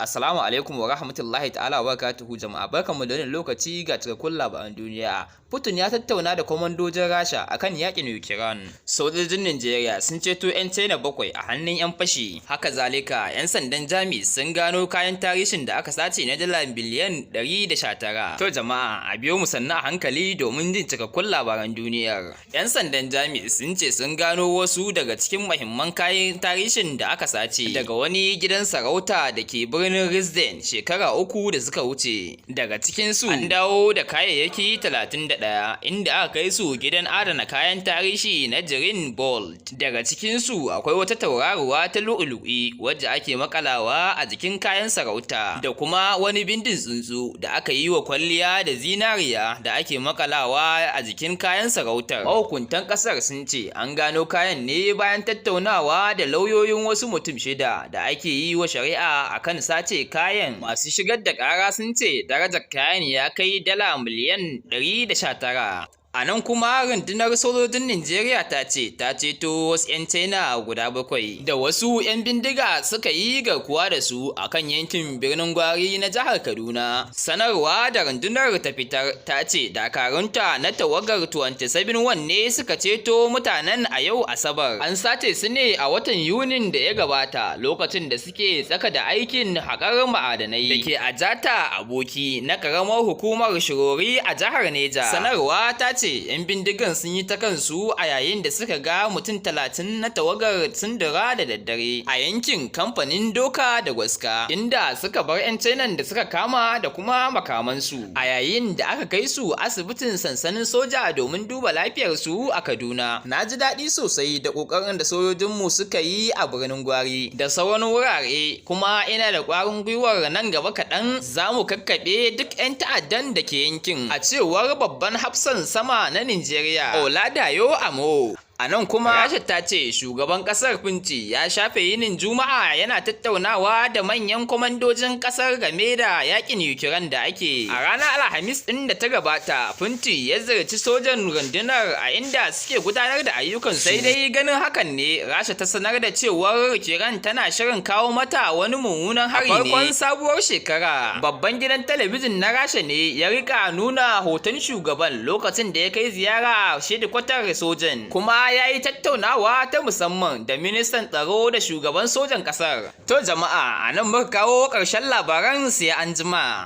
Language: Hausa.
Assalamu alaikum wa rahmatullahi ta'ala wa barakatuhu. Jama'a, barkanmu da wannan lokaci, ga cikakkun labaran duniya. Putin ya tattauna da kwamandojin Rasha akan yakin Ukraine. Sojojin Najeriya sun ceto 'yan China bakwai a hannun 'yan fashi. Haka zalika, 'yan sandan Jamus sun gano kayan tarihin da aka sace na dala biliyan 119. To jama'a, a biyo mu sannu a hankali domin jin cikakkun labaran duniyar. 'Yan sandan Jamus sun ce sun gano wasu daga cikin muhimman kayan tarihin da aka sace daga wani gidan sarauta da ke birnin Dresden shekara 3 da suka wuce. Daga cikinsu an dawo da kayayyaki 31, inda aka kai su gidan adana kayan tarihi na Green Vault. Daga cikinsu akwai wata tauraruwa ta lu'ulu'i wadda ake makalawa a jikin kayan sarauta, da kuma wani bindin tsuntsu da aka yi wa kwalliya da zinariya da ake makalawa a jikin kayan sarautar. Mahukuntan kasar sun ce an gano kayan ne bayan tattaunawa da lauyoyin wasu mutum shida da ake yi wa shari'a akan sace kayan. Masu shigar da kara sun ce darajar kayan ya kai dala miliyan 119. A nan kuma, rundunar sojojin Najeriya ta ce ta ceto wasu 'yan China guda bakwai da wasu 'yan bindiga suka yi garkuwa da su a kan yankin Birnin Gwari na jihar Kaduna. Sanarwa da rundunar ta fitar ta ce dakarunta na tawagar 27 ne suka ceto mutanen a yau Asabar. An sace su ne a watan Yunin da ya gabata, lokacin da suke tsaka da aikin haƙar ma'adanai da ke a Jata Aboki na ƙaramar hukumar Shiroro a jihar Neja. Sanarwa ta ce 'yan bindigan sun yi ta kansu a yayin da suka ga mutum 30 na tawagar sun dira da daddare a yankin kamfanin Doka da Gwaska, inda suka bar 'yan Chinan da suka kama da kuma makamansu, a yayin da aka kai su asibitin sansanin soja domin duba lafiyarsu a Kaduna. Na ji daɗi sosai da ƙoƙarin da sojojinmu suka yi a Birnin Gwari da sauran wurare, kuma ina da ƙwarin gwiwar nan gaba kaɗan za mu kakkaɓe duk 'yan ta'addan da ke yankin, a cewar babban hafsan sama na Nijeriya, Oladayo Amao. A nan kuma, Rasha ta ce shugaban kasar Putin ya shafe yinin Juma'a yana tattaunawa da manyan kwamandojin kasar game da yakin Ukraine da ake. A ranar Alhamis ɗin da ta gabata, Putin ya ziyarci sojan rundunar a inda suke gudanar da ayyukansu. Sai dai ganin hakan ne, Rasha ta sanar da cewar Ukraine tana shirin kawo mata wani mummunan hari ne. A farkon sabuwar shekara, babban gidan talabijin na Rasha ne ya rika nuna hoton shugaban lokacin da ya kai ziyara shedikwatar sojan. Kuma ya yi tattaunawa ta musamman da ministan tsaro da shugaban sojan kasar. To jama'a, a nan muka kawo ƙarshen labaran, sai an jima.